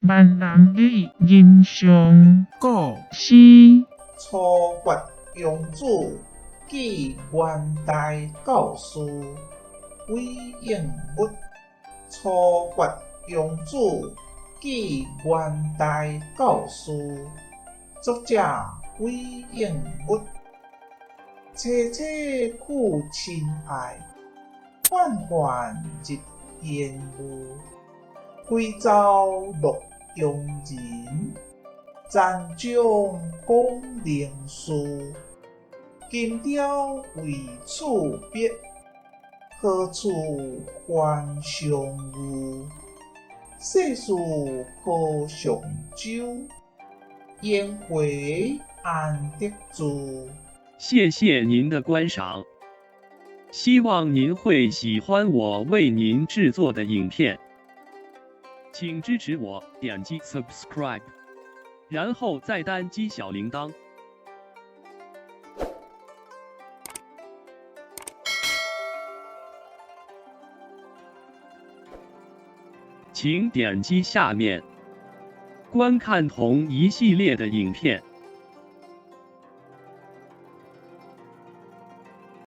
閩南語吟誦古詩。初決雍子記元代教師韋應物。初決雍子記元代教師，作者韋應物。凄凄苦親愛，緩緩入煙霧。歸舟洛陽人，殘鐘廣陵事。金雕為赤壁，何處還相遇？世事破上舟，顏回安得住？谢谢您的观赏，希望您会喜欢我为您制作的影片，请支持我点击 subscribe，然后再单击小铃铛。请点击下面观看同一系列的影片。